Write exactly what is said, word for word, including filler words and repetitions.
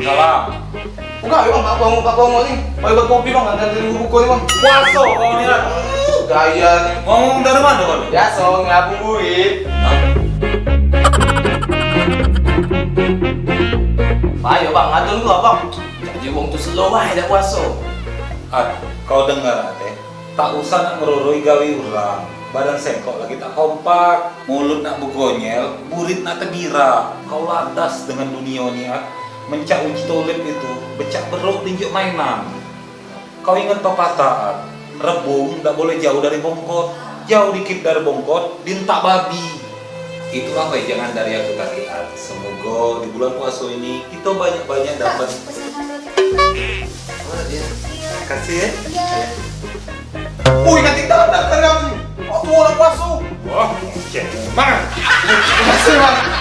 Salam. Buka, ayo, Bang, Bang, Bang, Bang, ni. Ayo, Bang, kopi, Bang, nanti tunggu buka ni, Bang. Puaso kau ni, Rat. Gaya ni. Ngomong dari mana kau ni? Biaso, ngabung burit. Ayo, Bang, ngatur dulu, Bang. Jadi wong tu slow bae dak puaso. At, kau dengar, At, eh? Tak usah nak ngeroroi gawe urang. Badan sengkok lagi tak kompak. Mulut nak begonyel, burit nak tebirak. Kau ladas dengan dunio ni, At. Mencak uji tolep itu, becak berok dinjuk mainan. Kau inget pepatah, At? Rebung dak boleh jauh dari bongkot. Jauh dikit dari bongkot, dintak babi. Itulah wejangan dari aku tadi, At. Semoga di bulan puaso ini kita banyak-banyak dapat. Pesan satu. Mana dia? Iya. Kasih, ya? Iya. Woi, nanti tak ada kan aku. Aku orang puaso. Wah, cek. Mana? Kasih, Bang.